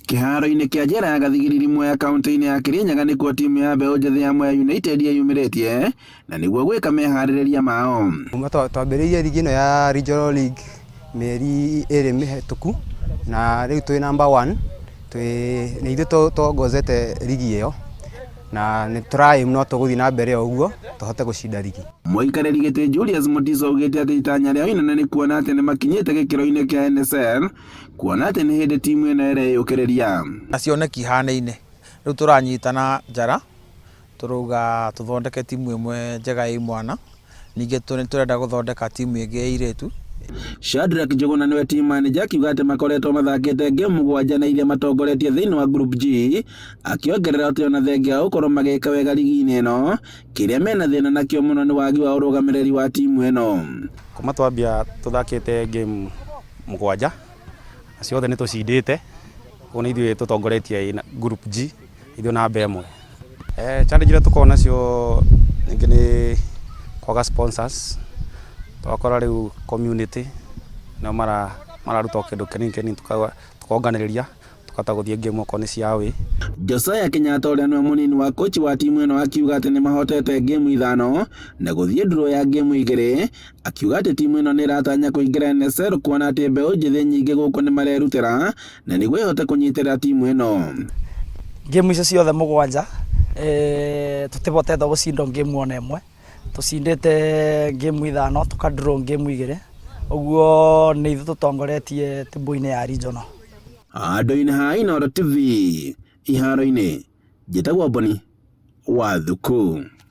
Kĩharo-inĩ kĩa njera ya Gathigiriri Mwea kaunti-inĩ ya Kirinyaga nĩkuo timu ya mbeũ njĩthĩ ya Mwea United yeyumĩrĩtie na nĩguo gwĩka meharĩrĩria mao. Kuma twambĩrĩirie rigi ĩno ya Regional League mĩeri ĩrĩ mĩhetũku na rĩu twĩ number one, twĩ nĩ ithuĩ tũtongozete rigi ĩyo na nĩ tũra aim no tũgũthiĩ na mbere o ũguo tũhote gũcinda rigi. Mũikarĩri gĩtĩ Julius Mutiso augĩte atĩ itanya rĩao inene nĩ kuona atĩ nĩ makinyĩte gĩkĩro-inĩ kĩa NSL kuona atĩ nĩ hĩndĩ timu ĩno ĩreyũkĩrĩria. Na cioneki ihanaine. Rĩu tũranyitana njara tũrauga tũthondeke timu ĩmwe njega ya imwana, ningĩ nĩ tũrenda gũthondeka timu ĩngĩ ya airĩtu. Shadrack Njũgũna nĩwe team manager akiuga atĩ makoretwo mathakĩte game mũgwanja na iria matongoretie thĩinĩ wa Group G, akĩongerera atĩ ona thengia wa gũkorwo magĩka wega rigi-inĩ ĩno, kĩrĩa mena thĩna nakĩo mũno nĩ wagi wa ũrũgamĩrĩri wa timu ĩno. Kuma twambia tũthakĩte game mũgwanja na ciothe nĩ tũcindĩte, koguo nĩ ithuĩ tũtongoretie group G, ithuĩ namba ĩmwe. Challenge iria tũkoragwo nacio rĩngĩ nĩ kwaga sponsors, ũgakora rĩu community nĩo mararuta o kĩndũ kĩnini kĩnini tũkonganĩrĩria tũkahota gũthiĩ game okorwo nĩ cia away. Josiah Kenyatta ũrĩa nĩwe mũnini wa kochi wa timu ĩno akiuga atĩ nĩmahotete game ithano na gũthiĩ draw ya game igĩrĩ, akiuga atĩ timu ĩno nĩ ĩratanya kũingĩra NSL kuona atĩ mbeũ njĩthĩ nyingĩ gũkũ nĩmarerutĩra na nĩguo ĩhote kũnyitĩrĩra timu ĩno. Game icio ciothe mũgwanja tũtibotete gũcindwo game ona ĩmwe, tũcindĩte game ithano tũka draw game igĩrĩ, ũguo nĩ ithuĩ tũtongoretie table-inĩ ya regional. Handũ-inĩ ha Inooro TV iharo-inĩ, njĩtagwo Boni wa Thuku.